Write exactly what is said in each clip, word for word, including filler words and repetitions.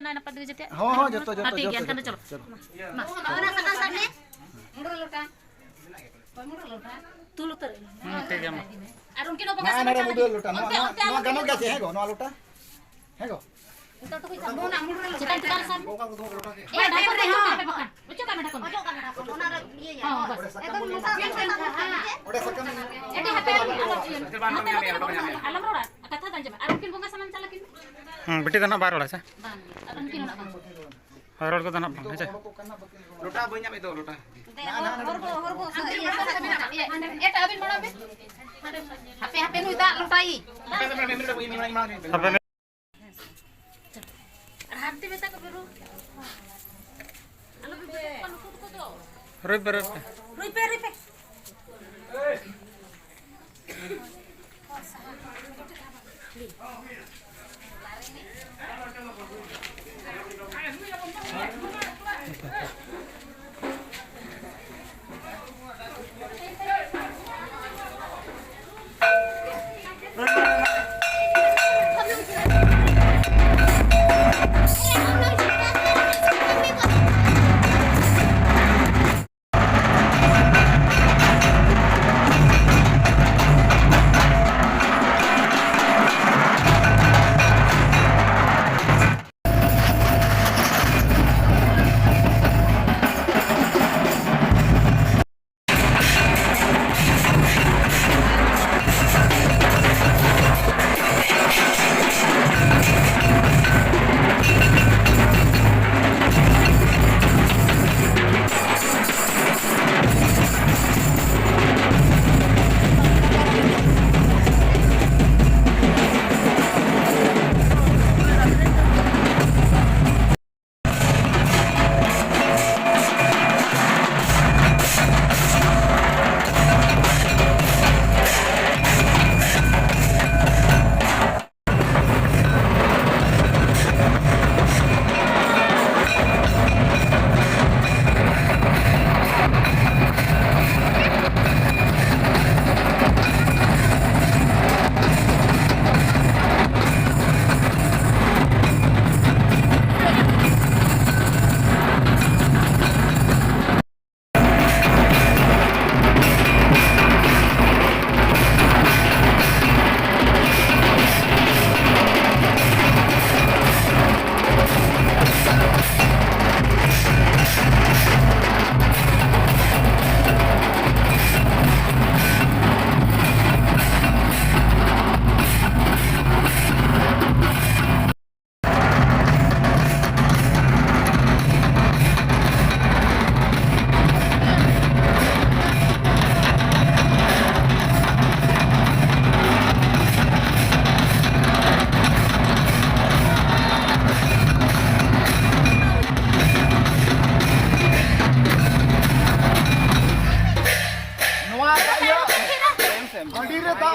ᱱᱟᱯᱟᱭ ᱱᱟᱯᱟᱭ ᱛᱮᱜᱮ ᱡᱮᱛᱮ᱾ ᱦᱚᱸ, ᱦᱚᱸ, ᱡᱚᱛᱚ, ᱡᱚᱛᱚ, ᱦᱮᱸ, ᱴᱷᱤᱠ ᱜᱮᱭᱟ, ᱡᱚᱛᱚ, ᱮᱱᱠᱷᱟᱱ ᱫᱚ ᱡᱚᱛᱚ, ᱪᱚᱞᱚ᱾ ᱪᱚᱞᱚ᱾ ᱢᱟ᱾ ᱚᱱᱟ ᱥᱟᱠᱟᱢ ᱥᱟᱵ ᱢᱮ᱾ ᱢᱩᱰᱨᱟᱹ ᱞᱚᱴᱟ᱾ ᱢᱩᱰᱨᱟᱹ ᱞᱚᱴᱟ᱾ ᱛᱩᱞ ᱩᱛᱟᱹᱨ ᱟᱹᱧ᱾ ᱦᱩᱸ, ᱴᱷᱤᱠ ᱜᱮᱭᱟ, ᱢᱟ᱾ ᱟᱨ ᱩᱱᱠᱤᱱ ᱦᱚᱸ ᱵᱚᱸᱜᱟ ᱦᱮᱸ, ᱥᱟᱢᱟᱱ ᱱᱚᱰᱮ ᱪᱟᱞᱟᱜ ᱢᱩᱰᱨᱟᱹ ᱠᱤᱱ᱾ ᱞᱚᱴᱟ, ᱱᱚᱣᱟ, ᱚᱱᱛᱮ, ᱱᱚᱣᱟ, ᱚᱱᱛᱮ, ᱱᱚᱣᱟ ᱚᱱᱛᱮ ᱜᱟᱱᱚᱜ ᱜᱮᱭᱟ ᱪᱮ? ᱦᱮᱸ ᱜᱚ, ᱱᱚᱣᱟ ᱞᱚᱴᱟ? ᱦᱮᱸ ᱜᱚ᱾ ᱱᱤᱛᱚᱜ ᱴᱩᱠᱩᱡ ᱥᱟᱵ ᱢᱮ᱾ ᱪᱮᱛᱟᱱ ᱪᱮᱛᱟᱱ ᱥᱟᱵ᱾ ᱚᱠᱟ ᱠᱚᱫᱚ ᱞᱚᱴᱟ ᱜᱮ? ᱮ, ᱰᱟᱭᱵᱷᱟᱨ ᱨᱮ ᱦᱚᱸ᱾ ᱚᱪᱚᱜ ᱠᱟᱜ ᱢᱮ, ᱰᱷᱟᱠᱚᱱ᱾ ᱚᱪᱚᱜ ᱠᱟᱜ ᱢᱮ, ᱰᱷᱟᱠᱚᱱ᱾ ᱚᱱᱟ ᱨᱮ ᱤᱭᱟᱹᱭᱟ᱾ ᱦᱚᱸ, ᱵᱟᱥ᱾ ᱮᱠᱫᱚᱢ ᱢᱚᱴᱟ ᱜᱮ ᱥᱟᱵ ᱢᱮ᱾ ᱚᱸᱰᱮ ᱥᱟᱠᱟᱢ ᱢᱮᱱᱟᱜᱼᱟ᱾ ᱮᱴᱟᱜ ᱦᱟᱯᱮ, ᱟᱞᱚᱢ, ᱟᱞᱚᱢ, ᱟᱞᱚᱢ ᱨᱚᱲᱟ᱾ ᱠᱟᱛᱷᱟ ᱫᱚ ᱟᱸᱡᱚᱢ ᱢᱮ᱾ ᱟᱨ ᱩᱱᱠᱤᱱ ᱵᱚᱸᱜᱟ ᱥᱟᱢᱟᱱ ᱪᱟᱞᱟᱜ ᱠᱤᱱ᱾ ᱦᱩᱸ, ᱵᱤᱴᱤ ᱫᱚ ᱱᱟᱜ ᱵᱟᱭ ᱨᱚᱲᱟ ᱥᱮ? ᱵᱟᱝ ᱜᱮ᱾ ᱟᱨ ᱩᱱᱠᱤᱱ ᱦᱚᱸ ᱱᱟᱜ ᱵᱟᱝ᱾ ᱦᱳᱭ, ᱨᱚᱲ ᱠᱚᱫᱚ ᱱᱟᱜ ᱵᱟᱝ, ᱦᱮᱸ ᱥᱮ? ᱞᱚᱴᱟ ᱵᱟᱹᱧ ᱧᱟᱢᱮᱫ ᱫᱚ, ᱞᱚᱴᱟ᱾ ᱫᱮ, ᱦᱚᱨ, ᱦᱚᱨ, ᱦᱚᱨ ᱠᱚ ᱥᱟᱹᱨᱤᱭᱟ᱾ ᱮᱴᱟᱜ ᱟᱹᱵᱤᱱ ᱢᱟᱲᱟᱝ ᱵᱤᱱ᱾ ᱦᱟᱯᱮ, ᱦᱟᱯᱮ, ᱱᱩᱭ ᱫᱟᱜ ᱞᱚᱴᱟᱭᱤᱡ᱾ ᱦᱟᱯᱮ, ᱢᱤᱫ ᱢᱤᱱᱤᱴ, ᱢᱤᱫ ᱢᱤᱱᱤᱴ, ᱢᱤᱫ ᱢᱤᱱᱤᱴ᱾ ᱦᱟᱯᱮ, ᱟᱨ ᱦᱟᱱᱛᱮ ᱢᱮᱛᱟ ᱠᱚᱯᱮ ᱨᱩ᱾ ᱟᱞᱚ ᱯᱮ ᱵᱩᱡᱷᱟᱹᱣ ᱠᱚᱣᱟ ᱱᱩᱠᱩ ᱫᱚᱠᱚ ᱫᱚ᱾ ᱨᱩᱭ ᱯᱮ, ᱨᱩᱭ ᱯᱮ᱾ ᱨᱩᱭ ᱯᱮ, ᱨᱩᱭ ᱯᱮ᱾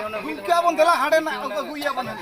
ᱜᱚᱢᱠᱮ, ᱟᱵᱚᱱ ᱫᱮᱞᱟ, ᱦᱟᱸᱰᱮᱱᱟᱜ ᱟᱹᱜᱩᱭᱟᱵᱚᱱ ᱦᱟᱸᱜ᱾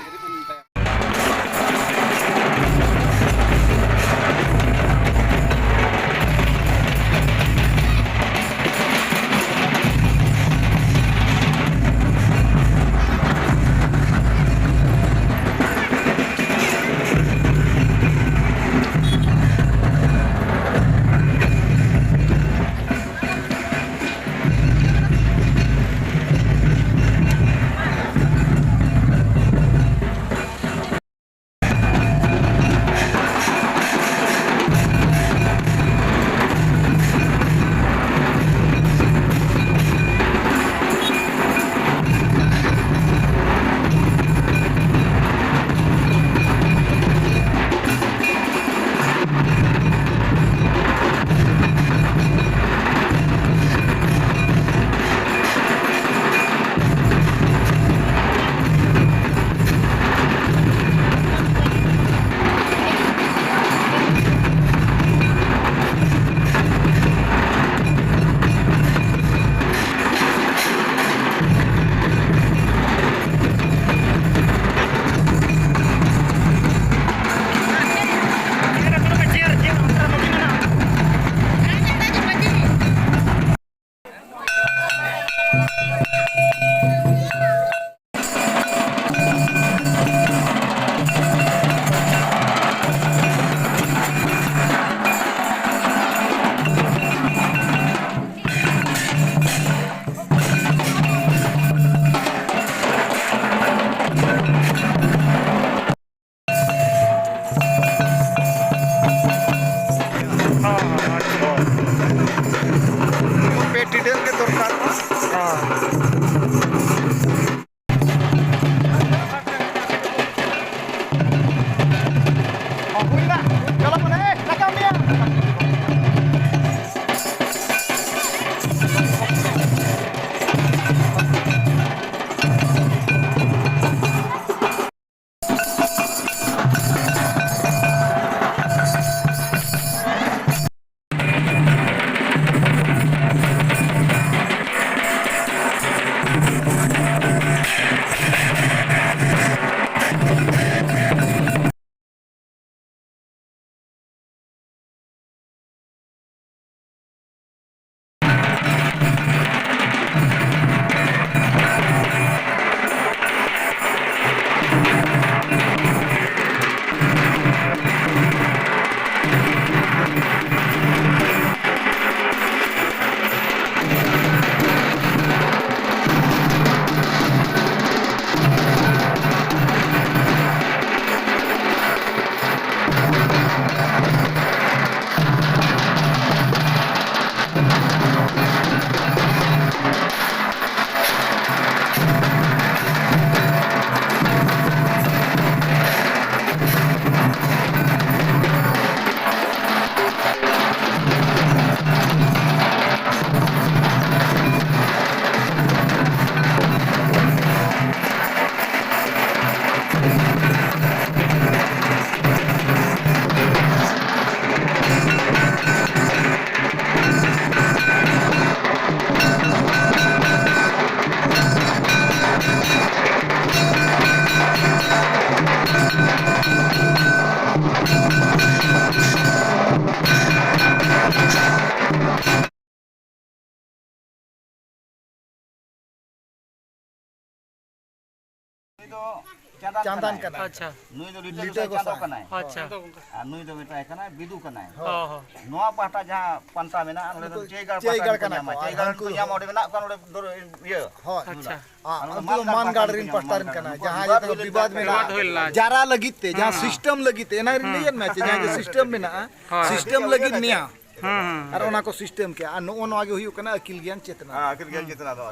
ᱯᱮ ᱴᱤᱰᱟᱹᱜ ᱜᱮ ᱫᱚᱨᱠᱟᱨᱚᱜᱼᱟ᱾ ᱦᱩᱭᱱᱟ, ᱪᱟᱞᱟᱜ ᱠᱟᱱᱟ, ᱮ, ᱨᱟᱠᱟᱵ ᱢᱮᱭᱟ᱾ ᱱᱩᱭ ᱫᱚ ᱪᱟᱸᱫᱟᱱ ᱪᱟᱸᱫᱟᱱ ᱠᱟᱱᱟᱭ᱾ ᱠᱟᱱᱟᱭ᱾ ᱟᱪᱪᱷᱟ᱾ ᱱᱩᱭ ᱫᱚ ᱞᱤᱴᱟᱹ ᱞᱤᱴᱟᱹ ᱜᱚᱸᱥᱟᱭ ᱪᱟᱸᱫᱚ ᱜᱚᱸᱥᱟᱭ᱾ ᱠᱟᱱᱟᱭ᱾ ᱟᱪᱪᱷᱟ᱾ ᱟᱨ ᱱᱩᱭ ᱫᱚ ᱢᱮᱛᱟᱭ ᱠᱟᱱᱟ ᱵᱤᱫᱩ ᱠᱟᱱᱟᱭ᱾ ᱦᱚᱸ, ᱦᱚᱸ᱾ ᱱᱚᱣᱟ ᱯᱟᱦᱴᱟ ᱡᱟᱦᱟᱸ ᱯᱟᱱᱛᱷᱟ ᱢᱮᱱᱟᱜᱼᱟ, ᱱᱚᱰᱮ ᱫᱚ ᱩᱱᱠᱩ ᱪᱟᱹᱭ ᱜᱟᱲ ᱪᱟᱹᱭ ᱯᱟᱦᱴᱟ ᱜᱟᱲ ᱨᱮᱱ ᱠᱚ ᱠᱟᱱᱟ ᱧᱟᱢᱟ᱾ ᱠᱚ᱾ ᱪᱟᱹᱭ ᱜᱟᱲ ᱨᱮᱱ ᱩᱱᱠᱩ ᱠᱚ ᱫᱚ ᱧᱟᱢᱟ, ᱚᱸᱰᱮ ᱢᱮᱱᱟᱜ ᱠᱚᱣᱟ, ᱱᱚᱰᱮ ᱫᱚ ᱤᱭᱟᱹ᱾ ᱦᱳᱭ᱾ ᱟᱪᱪᱷᱟ᱾ ᱟᱨ ᱟᱨ ᱱᱚᱰᱮ ᱩᱱᱠᱩ ᱫᱚ ᱢᱟᱱ ᱜᱟᱲ ᱢᱟᱱ ᱜᱟᱲ ᱯᱟᱦᱴᱟ ᱨᱮᱱ ᱨᱮᱱ ᱠᱚ ᱠᱟᱱᱟ, ᱧᱟᱢᱟ, ᱡᱟᱦᱟᱸ ᱢᱟᱱ ᱤᱭᱟᱹ ᱜᱟᱲ ᱛᱮᱠᱚ ᱨᱮᱱ ᱵᱤᱵᱟᱫ ᱠᱚ ᱢᱮᱱᱟᱜᱼᱟ, ᱧᱟᱢᱟ᱾ ᱵᱤᱵᱟᱫ ᱦᱩᱭ ᱞᱮᱱᱟ᱾ ᱡᱟᱨᱟ ᱞᱟᱹᱜᱤᱫ ᱛᱮ, ᱡᱟᱦᱟᱸ ᱦᱩᱸ᱾ ᱥᱤᱥᱴᱮᱢ ᱞᱟᱹᱜᱤᱫ ᱛᱮ, ᱮᱱᱟᱝ ᱨᱤᱧ ᱦᱩᱸ᱾ ᱞᱟᱹᱭᱟᱫ ᱢᱮᱭᱟ ᱪᱮ, ᱡᱟᱦᱟᱸ ᱡᱮ ᱦᱩᱸ᱾ ᱥᱤᱥᱴᱮᱢ ᱢᱮᱱᱟᱜᱼᱟ, ᱦᱳᱭ᱾ ᱥᱤᱥᱴᱮᱢ ᱞᱟᱹᱜᱤᱫ ᱱᱮᱭᱟ᱾ ᱦᱩᱸ, ᱦᱩᱸ, ᱦᱩᱸ᱾ ᱟᱨ ᱚᱱᱟ ᱠᱚ ᱥᱤᱥᱴᱮᱢ ᱠᱮᱜᱼᱟ᱾ ᱟᱨ ᱱᱚᱜᱼᱚ ᱱᱚᱣᱟ ᱜᱮ ᱦᱩᱭᱩᱜ ᱠᱟᱱᱟ ᱟᱹᱠᱤᱞ ᱜᱮᱭᱟᱱ ᱪᱮᱛᱱᱟ᱾ ᱦᱮᱸ, ᱟᱹᱠᱤᱞ ᱜᱮᱭᱟᱱ ᱪᱮᱛᱱᱟ ᱫᱚ᱾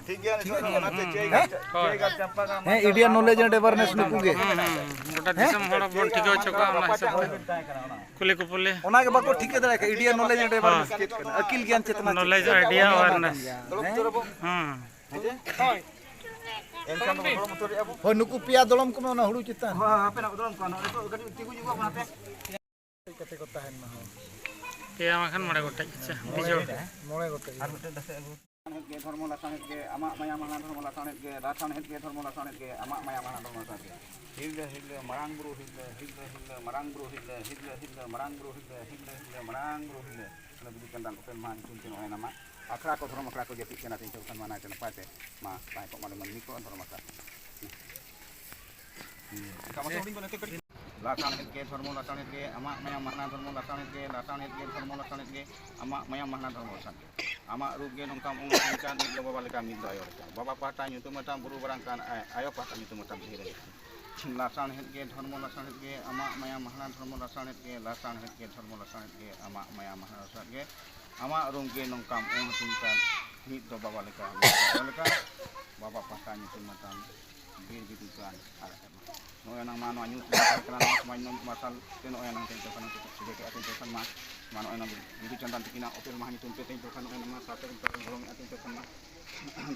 ᱚᱱᱟᱛᱮ ᱪᱟᱹᱭ ᱜᱟᱲ, ᱦᱩᱸ᱾ ᱪᱟᱹᱭ ᱜᱟᱲ ᱪᱟᱢᱯᱟ ᱜᱟᱲ ᱦᱮᱸ, ᱢᱟᱱᱮ ᱤᱰᱤᱭᱟ ᱱᱚᱞᱮᱡᱽ ᱮᱱᱰ ᱮᱵᱟᱨᱱᱮᱥ ᱱᱩᱠᱩ ᱜᱮ᱾ ᱦᱩᱸ, ᱦᱩᱸ, ᱦᱩᱸ᱾ ᱜᱚᱴᱟ ᱦᱮᱸ? ᱫᱤᱥᱚᱢ ᱦᱚᱲ ᱵᱚᱱ ᱴᱷᱤᱠᱟᱹ ᱦᱚᱪᱚ ᱠᱚᱣᱟ ᱚᱱᱟ ᱦᱤᱥᱟᱹᱵ ᱛᱮ᱾ ᱠᱩᱞᱤ ᱠᱚᱯᱚᱞᱮ᱾ ᱚᱱᱟ ᱜᱮ ᱵᱟᱠᱚ ᱴᱷᱤᱠᱟᱹ ᱫᱟᱲᱮᱭᱟᱜ ᱠᱟᱱᱟ, ᱤᱰᱤᱭᱟ ᱱᱚᱞᱮᱡᱽ ᱮᱱᱰ ᱮᱵᱟᱨᱱᱮᱥ ᱦᱮᱸ᱾ ᱪᱮᱫ ᱠᱟᱱᱟ? ᱟᱹᱠᱤᱞ ᱜᱮᱭᱟᱱ ᱪᱮᱛᱱᱟ ᱪᱮᱫ ᱱᱚᱞᱮᱡᱽ ᱠᱟᱱᱟ? ᱟᱭᱰᱤᱭᱟ ᱟᱣᱟᱨᱱᱮᱥ᱾ ᱦᱮᱸ? ᱦᱩᱸ᱾ ᱦᱳᱭ᱾ ᱮᱱᱠᱷᱟᱱ ᱫᱚ ᱫᱚᱲᱚᱢ ᱩᱛᱟᱹᱨᱮᱜᱼᱟ ᱵᱚ᱾ ᱦᱳᱭ, ᱱᱩᱠᱩ ᱯᱮᱭᱟ ᱫᱚᱲᱚᱢ ᱠᱚᱢᱮ ᱚᱱᱟ ᱦᱩᱲᱩ ᱪᱮᱛᱟᱱ᱾ ᱦᱳᱭ, ᱦᱳᱭ, ᱦᱟᱯᱮ ᱱᱟᱜ ᱫᱚᱲᱚᱢ ᱠᱚᱣᱟ, ᱱᱚᱰᱮ ᱠᱚ ᱠᱟᱹᱴᱤᱡ ᱛᱤᱸᱜᱩ ᱧᱚᱜᱚᱜ ᱢᱮ ᱦᱟᱯᱮ᱾ ᱪᱮᱫ ᱠᱟᱛᱮ ᱠᱚ ᱛᱟᱦᱮᱱ ᱢᱟ, ᱦᱳᱭ᱾ ᱯᱮᱭᱟ ᱵᱟᱠᱷᱟᱱ ᱢᱚᱬᱮ ᱜᱚᱴᱮᱡ, ᱟᱪᱪᱷᱟ, ᱢᱚᱬᱮ ᱵᱩᱡᱷᱟᱹᱣ᱾ ᱜᱚᱴᱮᱡ, ᱦᱮᱸ? ᱢᱚᱬᱮ ᱜᱚᱴᱮᱡ᱾ ᱟᱨ ᱢᱤᱫᱴᱮᱱ ᱫᱟᱥᱮ ᱟᱹᱜᱩ᱾ ᱞᱟᱥᱟᱬᱦᱮᱫ ᱜᱮ ᱫᱷᱚᱨᱢᱚ, ᱞᱟᱥᱟᱬᱦᱮᱫ ᱜᱮ ᱟᱢᱟᱜ ᱢᱟᱭᱟ ᱢᱟᱦᱟᱱᱟ ᱫᱷᱚᱨᱢᱚ, ᱞᱟᱥᱟᱬᱦᱮᱫ ᱜᱮ ᱟᱢᱟᱜ ᱢᱟᱭᱟ ᱢᱟᱦᱟᱱᱟ ᱫᱷᱚᱨᱢᱚ, ᱞᱟᱥᱟᱬᱦᱮᱫ ᱜᱮ ᱦᱤᱨᱞᱟᱹ, ᱦᱤᱨᱞᱟᱹ, ᱢᱟᱨᱟᱝ ᱵᱩᱨᱩ ᱦᱤᱨᱞᱟᱹ, ᱦᱤᱨᱞᱟᱹ, ᱦᱤᱨᱞᱟᱹ, ᱢᱟᱨᱟᱝ ᱵᱩᱨᱩ ᱦᱤᱨᱞᱟᱹ, ᱦᱤᱨᱞᱟᱹ, ᱦᱤᱨᱞᱟᱹ, ᱢᱟᱨᱟᱝ ᱵᱩᱨᱩ ᱦᱤᱨᱞᱟᱹ, ᱦᱤᱨᱞᱟᱹ, ᱦᱤᱨᱞᱟᱹ, ᱢᱟᱨᱟᱝ ᱵᱩᱨᱩ ᱦᱤᱨᱞᱟᱹ, ᱚᱱᱟ ᱵᱤᱫᱩ ᱪᱟᱸᱫᱟᱱ ᱩᱯᱮᱞ ᱢᱟᱦᱟ ᱧᱩᱛᱩᱢ ᱛᱮ ᱱᱚᱜᱼᱚᱭ ᱱᱟᱢᱟ ᱟᱠᱷᱲᱟ ᱠᱚ, ᱫᱷᱚᱨᱚᱢ ᱟᱠᱷᱲᱟ ᱠᱚ ᱡᱟᱹᱯᱤᱫ ᱠᱟᱱᱟ, ᱛᱮᱦᱮᱧ ᱪᱟᱹᱞᱩᱜ ᱠᱷᱟᱱ ᱢᱟ ᱱᱟᱭᱛᱮ ᱱᱟᱯᱟᱭ ᱛᱮ ᱢᱟ ᱛᱟᱦᱮᱸ ᱠᱚᱜ ᱢᱟ ᱢᱟᱹᱱᱢᱤ ᱠᱚ ᱫᱷᱚᱨᱚᱢ ᱟᱠᱷᱲᱟ᱾ ᱦᱩᱸ᱾ ᱚᱱᱠᱟ ᱢᱟᱥᱮ ᱦᱩᱰᱤᱧ ᱠᱚ ᱱᱤᱛᱚᱜ ᱠᱟᱹᱴᱤᱡ᱾ ᱞᱟᱥᱟᱬᱦᱮᱫ ᱜᱮ ᱫᱷᱚᱨᱢᱚ, ᱞᱟᱥᱟᱬᱦᱮᱫ ᱜᱮ ᱟᱢᱟᱜ ᱢᱟᱭᱟᱢ ᱢᱟᱦᱱᱟ ᱫᱷᱚᱨᱢᱚ, ᱞᱟᱥᱟᱬᱦᱮᱫ ᱜᱮ, ᱞᱟᱥᱟᱬᱦᱮᱫ ᱜᱮ ᱫᱷᱚᱨᱢᱚ, ᱞᱟᱥᱟᱬᱦᱮᱫ ᱜᱮ ᱟᱢᱟᱜ ᱢᱟᱭᱟᱢ ᱢᱟᱦᱱᱟ ᱫᱷᱚᱨᱢᱚ, ᱞᱟᱥᱟᱬᱦᱮᱫ ᱜᱮ᱾ ᱟᱢᱟᱜ ᱨᱩᱯ ᱜᱮ ᱱᱚᱝᱠᱟᱢ ᱩᱢ ᱦᱟᱹᱴᱤᱧ ᱠᱟᱱ, ᱢᱤᱫ ᱫᱚ ᱵᱟᱵᱟ ᱞᱮᱠᱟ, ᱢᱤᱫ ᱫᱚ ᱟᱭᱳ ᱞᱮᱠᱟ᱾ ᱵᱟᱵᱟ ᱯᱟᱦᱴᱟ ᱧᱩᱛᱩᱢ ᱢᱤᱫᱴᱟᱝ ᱵᱩᱨᱩ ᱵᱟᱨᱟᱝ ᱠᱟᱱ, ᱟᱭ-, ᱟᱭᱳ ᱯᱟᱦᱴᱟ ᱧᱩᱛᱩᱢ ᱢᱤᱫᱴᱟᱝ ᱫᱷᱤᱨᱤ ᱨᱮ᱾ ᱞᱟᱥᱟᱬᱦᱮᱫ ᱜᱮ ᱫᱷᱚᱨᱢᱚ, ᱞᱟᱥᱟᱬᱦᱮᱫ ᱜᱮ ᱟᱢᱟᱜ ᱢᱟᱭᱟᱢ ᱢᱟᱦᱱᱟ ᱫᱷᱚᱨᱢᱚ, ᱞᱟᱥᱟᱬᱦᱮᱫ ᱜᱮ, ᱞᱟᱥᱟᱬᱦᱮᱫ ᱜᱮ ᱫᱷᱚᱨᱢᱚ, ᱞᱟᱥᱟᱬᱦᱮᱫ ᱜᱮ ᱟᱢᱟᱜ ᱢᱟᱭᱟᱢ ᱢᱟᱦᱱᱟ, ᱞᱟᱥᱟᱬᱦᱮᱫ ᱜᱮ ᱟᱢᱟᱜ ᱨᱩᱯ ᱜᱮ ᱱᱚᱝᱠᱟᱢ ᱩᱢ ᱦᱟᱹᱴᱤᱧ ᱠᱟᱱ, ᱢᱤᱫ ᱫᱚ ᱵᱟᱵᱟ ᱞᱮᱠᱟ, ᱢᱤᱫ ᱫᱚ ᱟᱭᱳ ᱞᱮᱠᱟ᱾ ᱵᱟᱵᱟ ᱯᱟᱦᱴᱟ ᱧᱩᱛᱩᱢ ᱢᱤᱫᱴᱟᱝ ᱵᱤᱨ ᱵᱤᱫᱩ ᱪᱟᱸᱫᱟᱱ ᱟᱨ ᱱᱚᱜᱼᱚᱭ ᱱᱟᱝ ᱢᱟ ᱱᱚᱣᱟ ᱧᱩᱛ ᱨᱮ ᱛᱟᱦᱮᱸ ᱠᱟᱱᱟ, ᱱᱚᱣᱟ ᱥᱚᱢᱟᱡᱽ ᱢᱟᱨᱥᱟᱞ ᱛᱮ ᱱᱚᱜᱼᱚᱭ ᱱᱟᱝ ᱛᱮᱦᱮᱧ ᱪᱟᱞᱟᱜ ᱠᱟᱱᱟ, ᱯᱩᱡᱟᱹ ᱠᱮᱫᱼᱟ ᱛᱮᱦᱮᱧ ᱪᱟᱞᱟᱜ ᱠᱟᱱᱟ᱾ ᱢᱟ ᱱᱚᱜᱼᱚᱭ ᱱᱟᱝ ᱵᱤᱫᱩ ᱪᱟᱸᱫᱟᱱ ᱛᱟᱹᱠᱤᱱᱟᱜ ᱚᱯᱮᱞ ᱢᱟᱦᱟ ᱧᱩᱛᱩᱢ ᱛᱮ ᱛᱮᱦᱮᱧ ᱪᱟᱞᱟᱜ ᱠᱟᱱᱟ, ᱱᱚᱜᱼᱚᱭ ᱱᱟᱝ ᱢᱟ ᱥᱟᱨ ᱥᱟᱹᱜᱩᱱ ᱛᱟᱲᱟᱢ ᱫᱷᱚᱨᱚᱢ ᱮᱫᱼᱟ ᱛᱮᱦᱮᱧ ᱪᱟᱞᱟᱜ ᱠᱟᱱᱟ᱾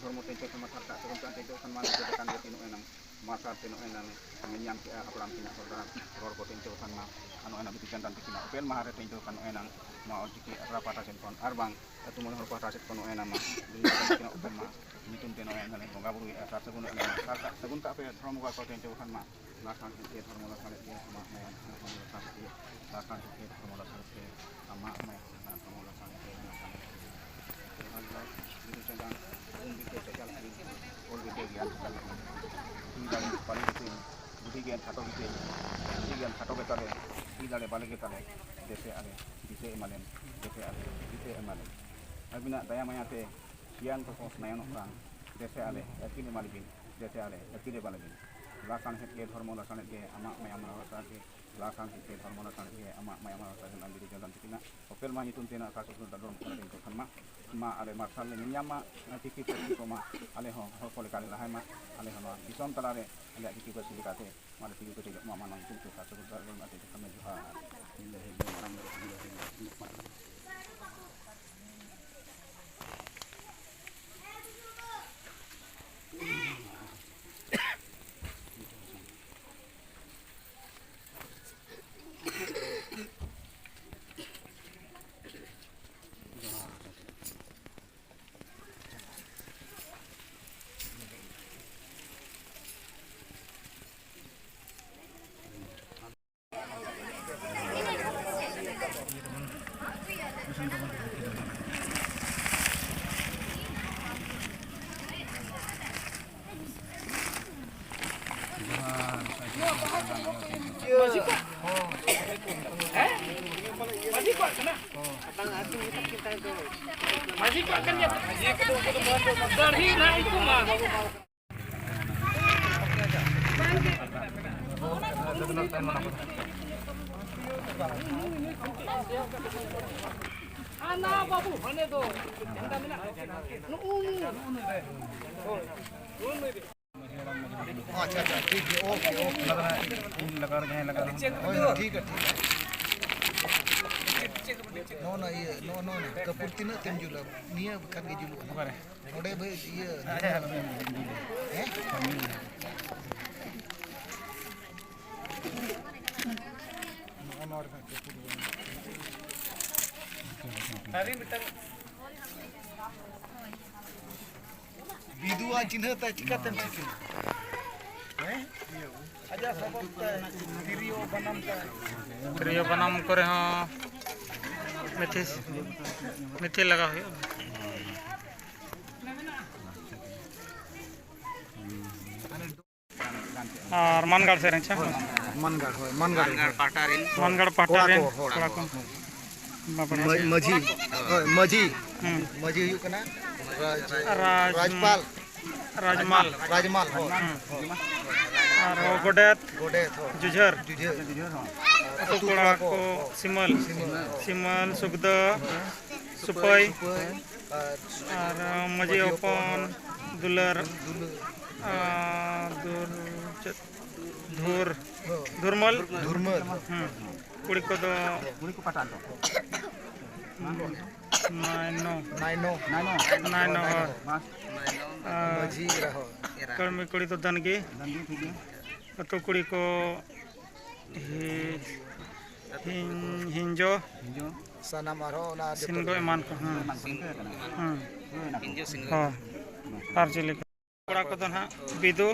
ᱫᱷᱚᱨᱢᱚ ᱛᱮᱦᱮᱧ ᱪᱟᱞᱟᱜ ᱠᱟᱱᱟ, ᱥᱟᱨ ᱥᱟᱹᱜᱩᱱ ᱛᱮ ᱛᱮᱦᱮᱧ ᱪᱟᱞᱟᱜ ᱠᱟᱱᱟ, ᱱᱤᱡᱮ ᱞᱮᱠᱟᱱ ᱜᱮ ᱱᱚᱜᱼᱚᱭ ᱱᱟᱝ ᱢᱟᱨᱥᱟᱞ ᱛᱮ ᱱᱚᱜᱼᱚᱭ ᱱᱟᱝ ᱧᱮᱞ ᱧᱟᱢ ᱠᱮᱫᱼᱟ, ᱦᱟᱯᱲᱟᱢ ᱠᱤᱱᱟᱜ ᱦᱚᱨ ᱰᱟᱦᱟᱨ ᱨᱚᱲ ᱠᱚ ᱛᱮᱦᱮᱧ ᱪᱟᱞᱟᱜ ᱠᱟᱱᱟ᱾ ᱟᱨ ᱱᱚᱜᱼᱚᱭ ᱱᱟᱝ ᱵᱤᱫᱩ ᱪᱟᱸᱫᱟᱱ ᱛᱟᱹᱠᱤᱱᱟᱜ ᱚᱯᱮᱞ ᱢᱟᱦᱟ ᱨᱮ ᱛᱮᱦᱮᱧ ᱪᱟᱞᱟᱜ ᱠᱟᱱᱟ, ᱱᱚᱜᱼᱚᱭ ᱱᱟᱝ ᱱᱚᱣᱟ ᱚᱞᱪᱤᱠᱤ ᱟᱥᱲᱟ ᱯᱟᱦᱴᱟ ᱥᱮᱫ ᱠᱷᱚᱱ ᱟᱨ ᱵᱟᱝ ᱟᱹᱛᱩ ᱢᱚᱬᱮ ᱦᱚᱲ ᱯᱟᱦᱴᱟ ᱥᱮᱫ ᱠᱷᱚᱱ ᱱᱚᱜᱼᱚᱭ ᱱᱟᱝ ᱢᱟ ᱵᱤᱫᱩ ᱪᱟᱸᱫᱟᱱ ᱛᱟᱹᱠᱤᱱᱟᱜ ᱚᱯᱮᱞ ᱢᱟᱦᱟ ᱧᱩᱛᱩᱢ ᱛᱮ ᱱᱚᱜᱼᱚᱭ ᱱᱟᱝ ᱞᱮ ᱵᱚᱸᱜᱟ ᱵᱩᱨᱩᱭᱮᱫᱼᱟ, ᱥᱟᱨ ᱥᱟᱹᱜᱩᱱ ᱮᱫᱼᱟ, ᱥᱟᱨ ᱥᱟᱹᱜᱩᱱ ᱠᱟᱜ ᱯᱮ ᱫᱷᱚᱨᱚᱢ ᱵᱚᱸᱜᱟ ᱠᱚ ᱛᱮᱦᱮᱧ ᱪᱟᱞᱟᱜ ᱠᱟᱱᱟ᱾ ᱢᱟ ᱞᱟᱥᱟᱬᱦᱮᱫ ᱜᱮ ᱫᱷᱚᱨᱢᱚ, ᱞᱟᱥᱟᱬᱦᱮᱫ ᱜᱮ ᱟᱢᱟᱜ ᱢᱟᱭᱟᱢ ᱢᱟᱦᱱᱟ ᱫᱷᱚᱨᱢᱚ, ᱞᱟᱥᱟᱬᱦᱮᱫ ᱜᱮ, ᱞᱟᱥᱟᱬᱦᱮᱫ ᱜᱮ ᱫᱷᱚᱨᱢᱚ, ᱞᱟᱥᱟᱬᱦᱮᱫ ᱜᱮ ᱟᱢᱟᱜ ᱢᱟᱭᱟᱢ ᱢᱟᱦᱱᱟ ᱫᱷᱚᱨᱢᱚ, ᱞᱟᱥᱟᱬᱦᱮᱫ ᱜᱮ, ᱞᱟᱥᱟᱬᱦᱮᱫ ᱜᱮ᱾ ᱵᱤᱫᱩ ᱪᱟᱸᱫᱟᱱ ᱜᱩᱨᱩ ᱵᱤᱫᱽᱫᱟᱹ ᱪᱟᱪᱟᱞᱟᱜ ᱜᱮ, ᱚᱞ ᱵᱤᱫᱽᱫᱟᱹ ᱜᱮᱭᱟᱱ ᱪᱟᱪᱟᱞᱟᱜ ᱜᱮ᱾ ᱵᱟᱞᱮ ᱜᱮᱛᱤᱧ, ᱵᱩᱰᱷᱤ ᱜᱮ ᱠᱷᱟᱴᱚ ᱜᱮᱛᱤᱧ, ᱵᱩᱰᱷᱤ ᱜᱮ ᱠᱷᱟᱴᱚ ᱜᱮᱛᱟᱞᱮ, ᱵᱩᱰᱷᱤ ᱫᱟᱲᱮ ᱵᱟᱞᱮ ᱜᱮᱛᱟᱞᱮ, ᱫᱮᱥᱮ ᱟᱞᱮ, ᱫᱤᱥᱟᱹ ᱮᱢᱟᱞᱮᱢ, ᱫᱮᱥᱮ ᱟᱞᱮ, ᱫᱤᱥᱟᱹ ᱮᱢᱟᱞᱮᱢ᱾ ᱟᱹᱵᱤᱱᱟᱜ ᱫᱟᱭᱟ ᱢᱟᱭᱟ ᱛᱮ ᱥᱤᱭᱟᱱ ᱠᱚᱠᱚ ᱥᱟᱭᱟᱱᱚᱜ ᱠᱟᱱ, ᱫᱮᱥᱮ ᱟᱞᱮ, ᱟᱹᱠᱤᱞ ᱮᱢᱟᱞᱮᱵᱤᱱ, ᱫᱮᱥᱮ ᱟᱞᱮ, ᱟᱹᱠᱤᱞ ᱮᱢᱟᱞᱮᱵᱤᱱ᱾ ᱞᱟᱥᱟᱬᱦᱮᱫ ᱜᱮ ᱫᱷᱚᱨᱢᱚ, ᱞᱟᱥᱟᱬᱦᱮᱫ ᱜᱮ ᱟᱢᱟᱜ ᱢᱟᱭᱟᱢ ᱵᱷᱚᱨᱥᱟ ᱜᱮ, ᱞᱟᱥᱟᱬᱦᱮᱫ ᱜᱮ ᱫᱷᱚᱨᱢᱚ, ᱞᱟᱥᱟᱬᱦᱮᱫ ᱜᱮ ᱟᱢᱟᱜ ᱢᱟᱭᱟᱢ ᱵᱷᱚᱨᱥᱟ ᱜᱮ ᱱᱟᱢ ᱵᱤᱨᱩ ᱡᱚᱱᱚᱢ ᱛᱤᱠᱤᱱᱟᱜ ᱚᱯᱮᱞ ᱢᱟ ᱧᱩᱛᱩᱢ ᱛᱮ ᱱᱟᱜ ᱥᱟᱨ ᱥᱩᱥᱩᱨ ᱰᱟᱸᱰᱚᱢ ᱠᱚᱨᱮ ᱠᱚ ᱠᱷᱟᱱ ᱢᱟ, ᱢᱟ ᱟᱞᱮ ᱢᱟᱨᱥᱟᱞ ᱞᱮ ᱧᱮᱞ ᱧᱟᱢ ᱢᱟ, ᱪᱤᱠᱤ ᱯᱟᱹᱨᱥᱤ ᱠᱚ ᱢᱟ ᱟᱞᱮ ᱦᱚᱸ ᱦᱚᱲ ᱠᱚ ᱞᱮᱠᱟ ᱞᱮ ᱞᱟᱦᱟᱭ ᱢᱟ, ᱟᱞᱮ ᱦᱚᱸ ᱱᱚᱣᱟ ᱫᱤᱥᱚᱢ ᱛᱟᱞᱟ ᱨᱮ ᱟᱞᱮᱭᱟᱜ ᱪᱤᱠᱤ ᱯᱟᱹᱨᱥᱤ ᱞᱮᱠᱟᱛᱮ ᱢᱟ ᱞᱮ ᱛᱤᱸᱜᱩ ᱠᱮᱴᱮᱡᱚᱜ ᱢᱟ, ᱢᱟ ᱱᱚᱣᱟ ᱧᱩᱛᱩᱢ ᱛᱮ ᱥᱟᱨ ᱥᱩᱥᱩᱨ ᱰᱟᱸᱰᱚᱢ ᱟᱛᱮ ᱡᱚᱦᱟᱨ᱾ ᱢᱟᱹᱡᱷᱤ ᱠᱚᱣᱟᱜ ᱠᱟᱱᱟ᱾ ᱢᱟᱹᱡᱷᱤ ᱠᱚᱣᱟᱜ ᱠᱟᱱ ᱜᱮᱭᱟ᱾ ᱫᱟᱲᱦᱤ ᱱᱟᱦᱟᱜ ᱤᱧ ᱠᱚᱢᱟ᱾ ᱦᱟᱱᱟ ᱵᱟᱹᱵᱩ, ᱦᱟᱱᱮ ᱫᱚ ᱡᱷᱟᱱᱰᱟ ᱢᱮᱱᱟᱜᱼᱟ᱾ ᱱᱩᱜᱼᱩ ᱱᱩᱭ᱾ ᱦᱳᱭ, ᱱᱩᱜᱼᱩ ᱱᱩᱭ ᱨᱮ᱾ ᱟᱪᱪᱷᱟ, ᱟᱪᱪᱷᱟ, ᱴᱷᱤᱠ ᱜᱮᱭᱟ, ᱳᱠᱮ, ᱳᱠᱮ᱾ ᱚᱱᱟ ᱫᱚ ᱦᱟᱸᱜ ᱤᱧ ᱞᱟᱜᱟᱣ ᱨᱮᱜᱮ ᱦᱟᱸᱜ ᱞᱟᱜᱟᱣ ᱦᱳᱭ, ᱦᱳᱭ, ᱴᱷᱤᱠ ᱜᱮᱭᱟ, ᱴᱷᱤᱠ ᱜᱮᱭᱟ᱾ ᱱᱚᱜᱼᱚ ᱱᱟ ᱤᱭᱟᱹ, ᱱᱚᱜᱼᱚ ᱱᱚᱣᱟ ᱠᱟᱹᱯᱩᱨ ᱛᱤᱱᱟᱹᱜ ᱛᱮᱢ ᱡᱩᱞᱟ? ᱱᱤᱭᱟᱹ ᱠᱷᱟᱱ ᱜᱮ ᱡᱩᱞᱩᱜ ᱠᱟᱱᱟ᱾ ᱚᱠᱟᱨᱮ? ᱚᱸᱰᱮ ᱵᱷᱟᱹᱭ ᱤᱭᱟᱹ, ᱦᱮᱸ? ᱱᱚᱜᱼᱚ ᱱᱚᱣᱟ ᱨᱮᱱᱟᱜ ᱠᱟᱹᱯᱩᱨ ᱫᱚ᱾ ᱫᱟᱨᱮ ᱢᱤᱫᱴᱟᱝ᱾ ᱵᱤᱫᱩᱣᱟᱜ ᱪᱤᱱᱦᱟᱹ ᱛᱟᱭ ᱪᱤᱠᱟᱹᱛᱮᱢ ᱴᱷᱤᱠᱟᱹᱭᱟ? ᱦᱮᱸ? ᱟᱡᱟᱜ ᱥᱟᱯᱟᱵ ᱛᱟᱭ, ᱛᱤᱨᱭᱳ, ᱵᱟᱱᱟᱢ ᱛᱟᱭ᱾ ᱛᱤᱨᱭᱳ, ᱵᱟᱱᱟᱢ ᱠᱚᱨᱮ ᱦᱚᱸ ᱢᱤᱴᱷᱤ, ᱢᱤᱴᱷᱤ ᱞᱟᱜᱟᱣ ᱦᱩᱭᱩᱜᱼᱟ᱾ ᱜᱟᱱ, ᱜᱟᱱ ᱟᱨ ᱢᱟᱱᱜᱟᱲ ᱥᱮᱫ ᱨᱮᱱ ᱪᱮ? ᱢᱟᱱᱜᱟᱲ, ᱦᱳᱭ, ᱢᱟᱱᱜᱟᱲ᱾ ᱢᱟᱱᱜᱟᱲ ᱯᱟᱦᱴᱟ ᱨᱮᱱ᱾ ᱢᱟᱱᱜᱟᱲ ᱯᱟᱦᱴᱟ ᱠᱚᱲᱟ ᱨᱮᱱ ᱠᱚ, ᱦᱚᱲ ᱠᱚᱲᱟ ᱠᱚ᱾ ᱠᱚ᱾ ᱵᱟᱵᱟ ᱢᱟᱹ-, ᱢᱟᱹᱡᱷᱤ, ᱦᱳᱭ, ᱢᱟᱹᱡᱷᱤ᱾ ᱦᱩᱸ᱾ ᱢᱟᱹᱡᱷᱤ ᱦᱩᱭᱩᱜ ᱠᱟᱱᱟ ᱨᱟᱡᱽ-, ᱨᱟᱡᱽ-, ᱨᱟᱡᱽᱯᱟᱞ᱾ ᱨᱟᱡᱽᱢᱟᱞ᱾ ᱨᱟᱡᱽᱢᱟᱞ, ᱦᱳᱭ᱾ ᱦᱩᱸ᱾ ᱦᱳᱭ᱾ ᱟᱨ ᱜᱚᱰᱮᱛ᱾ ᱜᱚᱰᱮᱛ, ᱦᱳᱭ᱾ ᱡᱩᱡᱷᱟᱹᱨ᱾ ᱡᱩᱡᱷᱟᱹᱨ᱾ ᱟᱨ ᱟᱹᱛᱩ ᱟᱹᱛᱩ ᱠᱚᱲᱟ ᱠᱚᱲᱟ ᱠᱚ, ᱠᱚ, ᱥᱤᱢᱟᱹᱞ᱾ ᱥᱤᱢᱟᱹᱞ᱾ ᱥᱤᱢᱟᱹᱞ, ᱥᱩᱠᱫᱟᱹ, ᱥᱩᱯᱟᱹᱭ᱾ ᱥᱩᱯᱟᱹᱭ᱾ ᱟᱨ ᱟᱨ ᱢᱟᱹᱡᱷᱤ ᱢᱟᱹᱡᱷᱤ ᱦᱚᱯᱚᱱ, ᱦᱚᱯᱚᱱ, ᱫᱩᱞᱟᱹᱲ᱾ ᱫᱩᱞᱟᱹᱲ᱾ ᱟᱨ ᱫᱩᱞ-, ᱪᱮᱫ? ᱫᱷᱩᱨ-, ᱫᱷᱩᱨᱢᱟᱹᱞ᱾ ᱫᱷᱩᱨᱢᱟᱹᱞ᱾ ᱦᱩᱸ᱾ ᱠᱩᱲᱤ ᱠᱚᱫᱚ ᱠᱩᱲᱤ ᱠᱚ ᱯᱟᱴᱟ ᱫᱚ᱾ ᱱᱟᱭᱱᱚ᱾ ᱱᱟᱭᱱᱚ᱾ ᱱᱟᱭᱱᱚ᱾ ᱱᱟᱭᱱᱚ, ᱦᱳᱭ᱾ ᱵᱟᱥ᱾ ᱟᱨ ᱢᱟᱹᱡᱷᱤ ᱮᱨᱟ ᱦᱚᱸ᱾ ᱠᱟᱹᱲᱢᱤ ᱠᱩᱲᱤ ᱫᱚ ᱫᱟᱹᱱᱜᱤ᱾ ᱫᱟᱹᱱᱜᱤ, ᱴᱷᱤᱠ ᱜᱮᱭᱟ᱾ ᱟᱹᱛᱩ ᱠᱩᱲᱤ ᱠᱚ ᱦᱤ-, ᱦᱤᱧ-, ᱦᱤᱧᱡᱚ᱾ ᱦᱤᱧᱡᱚ᱾ ᱥᱟᱱᱟᱢ ᱟᱨᱦᱚᱸ ᱚᱱᱟ ᱡᱚᱛᱚ ᱥᱤᱱᱜᱚ ᱜᱮ᱾ ᱮᱢᱟᱱ ᱠᱚ, ᱦᱮᱸ᱾ ᱮᱢᱟᱱ ᱠᱚ ᱤᱱᱠᱟᱹ ᱠᱟᱱᱟ᱾ ᱦᱮᱸ᱾ ᱦᱳᱭ, ᱚᱱᱟ ᱠᱚ᱾ ᱦᱤᱧᱡᱚ ᱥᱤᱱᱜᱚ᱾ ᱦᱳᱭ᱾ ᱟᱨ ᱪᱮᱫ ᱞᱮᱠᱟ? ᱠᱚᱲᱟ ᱠᱚᱫᱚ ᱱᱟᱦᱟᱜ ᱵᱤᱫᱩ,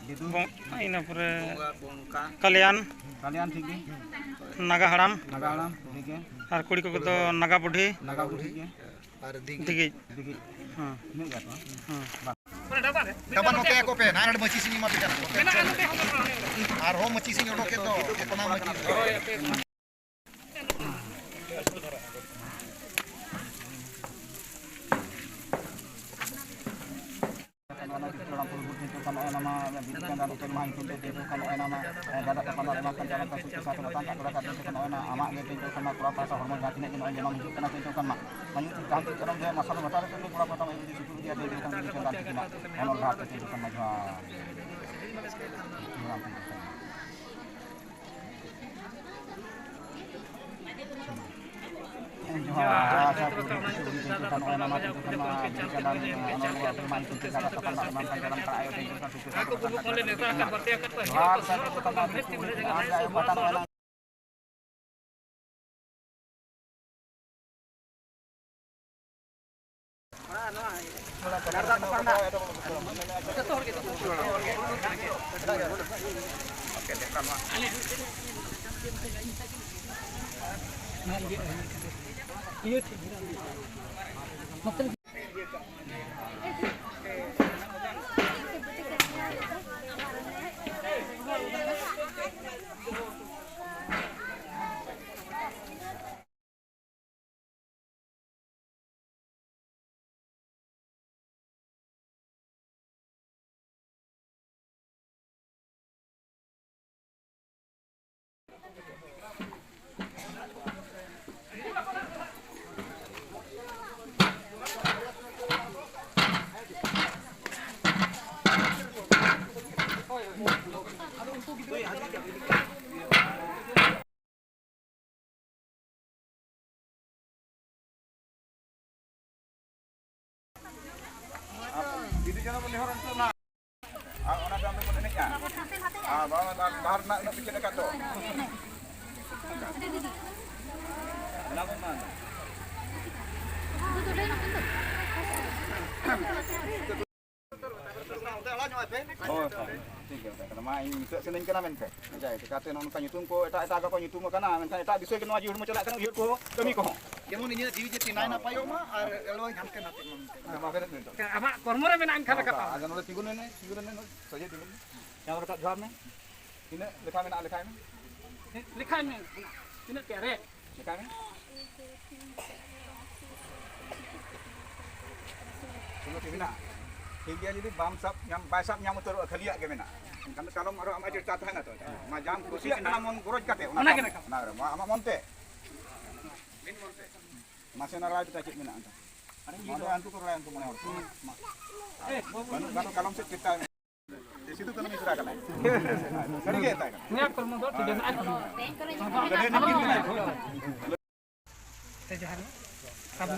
ᱵᱤᱫᱩ᱾ ᱵᱚᱝ-, ᱤᱱᱟᱹ ᱯᱚᱨᱮ ᱵᱚᱸᱜᱟ, ᱵᱚᱝᱠᱟ᱾ ᱠᱟᱞᱭᱟᱱ, ᱠᱟᱞᱭᱟᱱ, ᱴᱷᱤᱠ ᱜᱮ᱾ ᱱᱟᱜᱟ ᱦᱟᱲᱟᱢ, ᱱᱟᱜᱟ ᱦᱟᱲᱟᱢ, ᱴᱷᱤᱠ ᱜᱮ᱾ ᱟᱨ ᱠᱩᱲᱤ ᱠᱚᱫᱚ ᱱᱟᱜᱟ ᱵᱩᱰᱷᱤ, ᱱᱟᱜᱟ ᱵᱩᱰᱷᱤ, ᱴᱷᱤᱠ ᱜᱮ᱾ ᱟᱨ ᱫᱤᱜᱤᱡ᱾ ᱫᱤᱜᱤᱡ᱾ ᱫᱤᱜᱤᱡ᱾ ᱦᱮᱸ᱾ ᱤᱱᱟᱹᱜ ᱜᱮ ᱛᱚ᱾ ᱦᱮᱸ᱾ ᱰᱟᱵᱟ ᱱᱚᱛᱮ ᱟᱠᱚ ᱯᱮ, ᱱᱟᱦᱟᱜ ᱢᱟᱹᱪᱤ ᱥᱤᱧ ᱮᱢᱟ ᱯᱮ ᱠᱟᱱᱟ᱾ ᱟᱨᱦᱚᱸ ᱢᱟᱹᱪᱤ ᱥᱤᱧ ᱚᱰᱚᱠᱮᱫ ᱫᱚ, ᱚᱱᱟ ᱢᱟᱹᱪᱤ᱾ ᱵᱤᱫᱩ ᱪᱟᱸᱫᱟᱱ ᱵᱚᱱ ᱱᱮᱦᱚᱨᱟ ᱱᱤᱛᱚᱜ ᱱᱟ᱾ ᱟᱨ ᱚᱱᱟ ᱛᱟᱭᱚᱢ ᱫᱚᱵᱚᱱ ᱮᱱᱮᱡᱼᱟ᱾ ᱟᱨ ᱵᱟᱦᱟ, ᱵᱟᱦᱟ ᱨᱮᱱᱟᱜ ᱩᱱᱟᱹᱜ ᱯᱮ ᱪᱮᱫ ᱟᱠᱟᱫ ᱫᱚ? ᱦᱳᱭ, ᱦᱳᱭ, ᱴᱷᱤᱠ ᱜᱮᱭᱟ, ᱢᱟ ᱤᱧ ᱱᱤᱛᱚᱜ ᱥᱮᱱᱟᱹᱧ ᱠᱟᱱᱟ ᱢᱮᱱᱛᱮ᱾ ᱡᱟᱭ, ᱪᱤᱠᱟᱹᱛᱮ ᱱᱚᱜᱼᱚ ᱱᱚᱝᱠᱟ ᱧᱩᱛᱩᱢ ᱠᱚ ᱮᱴᱟᱜ ᱮᱴᱟᱜ ᱠᱚ ᱧᱩᱛᱩᱢ ᱟᱠᱟᱱᱟ, ᱢᱮᱱᱠᱷᱟᱱ ᱮᱴᱟᱜ ᱵᱤᱥᱚᱭ ᱜᱮ ᱱᱚᱣᱟ ᱡᱤᱣᱤ ᱦᱚᱲᱢᱚ ᱪᱟᱞᱟᱜ ᱠᱟᱱᱟ, ᱩᱭᱦᱟᱹᱨ ᱠᱚ, ᱠᱟᱹᱢᱤ ᱠᱚᱦᱚᱸ᱾ ᱡᱮᱢᱚᱱ ᱤᱧᱟᱹᱜ ᱡᱤᱣᱤ ᱡᱟᱹᱛᱤ ᱱᱟᱭ ᱱᱟᱯᱟᱭᱚᱜ ᱢᱟ ᱟᱨ ᱟᱞᱚᱭ ᱦᱟᱱᱛᱮ ᱱᱟᱛᱮᱜ ᱢᱟ ᱢᱮᱱᱛᱮ᱾ ᱟᱢᱟᱜ ᱠᱚᱨᱢᱚ ᱨᱮ ᱢᱮᱱᱟᱜᱼᱟ ᱮᱱᱠᱷᱟᱱ ᱞᱮᱠᱟ ᱛᱟᱢ᱾ ᱟᱫᱚ ᱱᱚᱰᱮ ᱛᱤᱸᱜᱩ ᱞᱮᱱ ᱢᱮ, ᱛᱤᱸᱜᱩ ᱞᱮᱱ ᱢᱮ, ᱱᱚᱰᱮ ᱥᱚᱡᱷᱮ ᱛᱤᱸᱜᱩ ᱞᱮᱱ ᱢᱮ᱾ ᱪᱟᱸᱫᱚ ᱨᱟᱠᱟᱵ ᱡᱚᱦᱟᱨ ᱢᱮ᱾ ᱛᱤᱱᱟᱹᱜ ᱞᱮᱠᱷᱟᱭ ᱢᱮ, ᱞᱮᱠᱷᱟᱭ ᱢᱮ᱾ ᱛᱤᱱᱟᱹᱜ ᱯᱮ ᱨᱮ? ᱞᱮᱠᱷᱟᱭ ᱢᱮ᱾ ᱥᱩᱞᱚ ᱴᱤ ᱢᱮᱱᱟᱜᱼᱟ᱾ ᱴᱷᱤᱠ ᱜᱮᱭᱟ, ᱡᱩᱫᱤ ᱵᱟᱢ ᱥᱟᱵ ᱧᱟᱢ, ᱵᱟᱭ ᱥᱟᱵ ᱧᱟᱢ ᱩᱛᱟᱹᱨᱚᱜᱼᱟ, ᱠᱷᱟᱹᱞᱤᱭᱟᱜ ᱜᱮ ᱢᱮᱱᱟᱜᱼᱟ, ᱮᱱᱠᱷᱟᱱ ᱫᱚ ᱠᱟᱞᱚᱢ ᱟᱨᱚ ᱟᱢᱟᱜ ᱪᱮᱥᱴᱟ ᱛᱟᱦᱮᱱᱟ ᱛᱚ᱾ ᱢᱟ ᱡᱟᱢ ᱠᱩᱥᱤᱭᱟᱜ ᱠᱟᱱᱟ ᱢᱚᱱ ᱜᱚᱨᱚᱡᱽ ᱠᱟᱛᱮ, ᱚᱱᱟ ᱚᱱᱟ ᱜᱮ ᱠᱟᱢ-, ᱢᱮᱱᱟᱜᱼᱟ᱾ ᱚᱱᱟ ᱨᱮ, ᱢᱟ ᱟᱢᱟᱜ ᱢᱚᱱ ᱛᱮ᱾ ᱢᱟᱥᱮ ᱚᱱᱟ ᱨᱟᱭ ᱫᱚ ᱪᱮᱫ ᱢᱮᱱᱟᱜᱼᱟ ᱚᱱᱠᱟ? ᱱᱚᱣᱟ ᱫᱚ ᱩᱱᱠᱩ ᱠᱚ ᱨᱚᱲᱟ, ᱩᱱᱠᱩ ᱢᱚᱬᱮ ᱦᱚᱲ ᱠᱚ᱾ ᱢᱟ᱾ ᱵᱟᱹᱱᱩᱜ, ᱵᱟᱹᱱᱩᱜ, ᱠᱟᱞᱚᱢ ᱥᱮᱫ ᱪᱮᱥᱴᱟᱭ ᱢᱮ᱾ ᱥᱤᱫᱩ ᱠᱟᱹᱱᱦᱩ ᱢᱤᱥᱨᱟ ᱠᱟᱱᱟᱭ᱾ ᱥᱟᱹᱨᱤ ᱜᱮ ᱢᱮᱛᱟᱭ ᱠᱟᱱᱟ᱾ ᱩᱱᱤᱭᱟᱜ ᱠᱚᱨᱢᱚ ᱫᱚ ᱴᱷᱤᱠ ᱜᱮ ᱢᱮᱱᱟᱜᱼᱟ᱾ ᱛᱮ ᱡᱟᱦᱟᱸ ᱨᱮ ᱥᱟᱵ ᱢᱮ᱾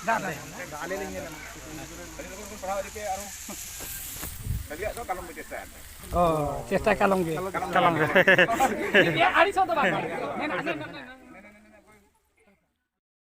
ᱫᱟ, ᱫᱟ, ᱫᱟ, ᱟᱞᱮ ᱞᱮ ᱧᱮᱞᱟ᱾ ᱟᱹᱰᱤ ᱞᱚᱜᱚᱱ ᱵᱚᱱ ᱯᱟᱲᱦᱟᱣ ᱤᱫᱤ ᱯᱮ ᱟᱨᱦᱚᱸ᱾ ᱠᱷᱟᱹᱞᱤᱭᱟᱜ ᱫᱚ ᱠᱟᱞᱚᱢ ᱯᱮ ᱪᱮᱥᱴᱟᱭᱟ᱾ ᱚ, ᱪᱮᱥᱴᱟ ᱠᱟᱞᱚᱢ ᱜᱮ᱾ ᱠᱟᱞᱚᱢ ᱜᱮ᱾ ᱴᱷᱤᱠ ᱜᱮᱭᱟ, ᱟᱹᱲᱤᱥᱚᱜ ᱫᱚ ᱵᱟᱝ᱾ ᱢᱮᱱᱟᱜᱼᱟ, ᱢᱮᱱᱟᱜᱼᱟ, ᱢᱮᱱᱟᱜᱼᱟ᱾